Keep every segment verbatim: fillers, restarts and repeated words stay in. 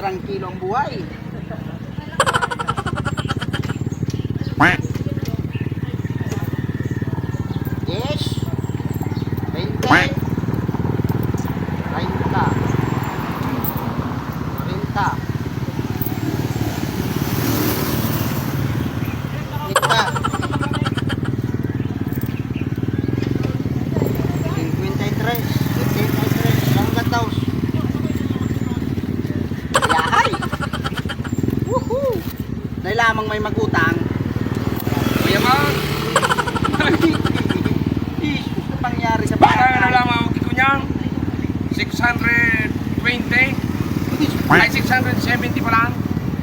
Trangkilo ang buhay. Yes. Bente. Treinta. Kwarenta. Ito. Cincuenta y tres, setenta y tres, hanggang daos. Yahay! Woohoo! Dahil lamang may mag-utang. Kuya Mang! Jesus, ano pangyari sa Parang ano bata? Lamang, ito niyang six hundred twenty. Ay, six hundred seventy pala.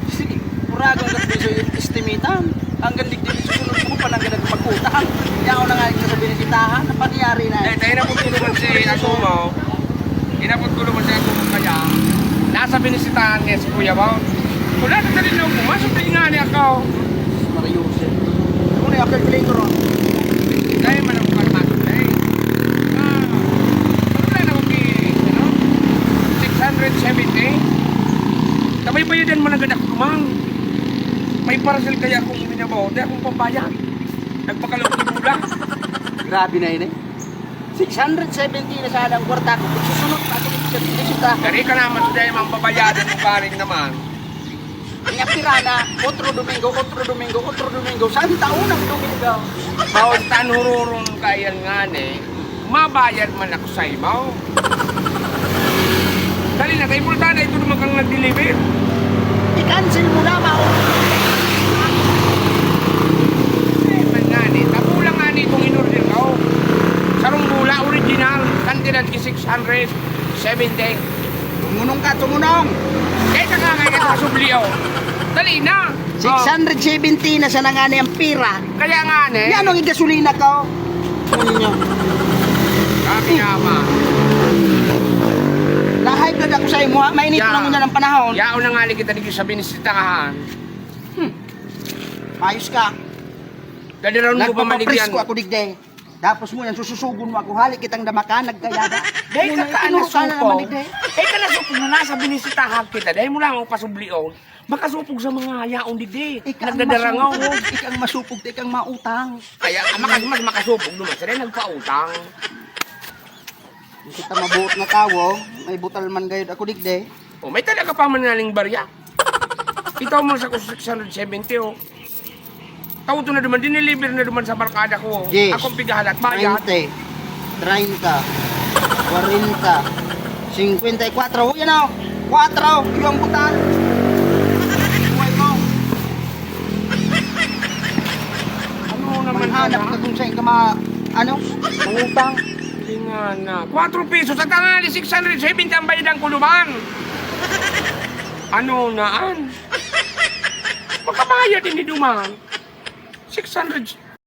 Sige, mura akong gatbiso yung estimitan. Hanggang digdi susunod ko pa nang ganag mag-utang. Kaya ako na nga yung nasa binisitahan, ang pangyari na. Eh, tayo na po tulungan si Agumaw. Inabot ko naman siya kung kaya nasa binisitahan niya si Kuya Bao. Wala na dali na ako. Masok na nga niya ako. Mario Joseph. Ano na yung calculator, oh? Dahil man ako kalmasok na eh. Ah, wala na akong ki-, ano? Six hundred seventy. Tabay bayadan mo na gad ako, Mang. May parcel kaya akong binabaw. Di akong pambayad. Nagpakalawag ni Bula. Grabe na yun eh. Six hundred seventy na sana ang kwarta ko. Kung susunod pa ako sa bisita. Dari ka naman sa dahil mang babayaran mo pa rin naman. Ang apira na, otro Domingo, otro Domingo, otro Domingo, saan taon ang Domingo? Bawat tanhuroron ka yan nga ni, mabayad man ako sa ibaw. Dali na, kay Bultana, ito naman kang nag-deliver. I-cancel mo na, mao. Eh, man nga ni, tapo lang nga ni itong in-order ko. Sarong bula, original, kantidad ki six hundred seventy. Tumunong ka, tumunong! Kaya ka nga, kaya ka subli, oh. Dali na! Oh. Six hundred seventy na sana nga ni ang pira. Kaya nga ni. Yan ang igasolina ka, oh. Ano niya? Grabe nga, ma. Na-high blood ako sa imo, ha? Mainit Ya. pa lang na ng panahon. Yaon na nga ni kita dito sa binisitahan. Hmm. Ayos ka. Dali raw mo pa Nagpapapresko maligyan. ako, digde. Tapos mo yan, sususugon mo ako, hali kitang damakan, nagkayada. Dahil Yun, ka ay, ka tinuro ka na nasupog. naman, digde. Dahil ka nasupog na nasa binisitahan kita. Dahil mo lang ako pasublion. Makasupog sa mga yaon, digde. Ika ang Nagdadarangaw. masupog, ika ang masupog, ika ang mautang. Kaya, ah, makas-, mas makasupog naman. Sila nagpautang. Di kita mabuot na tawo, may butal man gayod ako, digde. Oh, may talaga pa man naling barya. Itaw mo sa six hundred seventy, oh. Tao to na duman, diniliver na duman sa barkada ko. Yes. Akong pigahalat, bayad. Twenty, treinta, kwarenta, singkwenta y kwatro. Oh, yan, oh. Kwatro, yung butal. Buhay ko. Ano naman Manghanap ka na? ka kung saan ka ma-, ano? Mangutang. Hindi nga na. Kwatro pesos at tangali, six hundred seventy ang bayadan ko duman. Ano na, an? Makabayad hindi duman. Six hundred,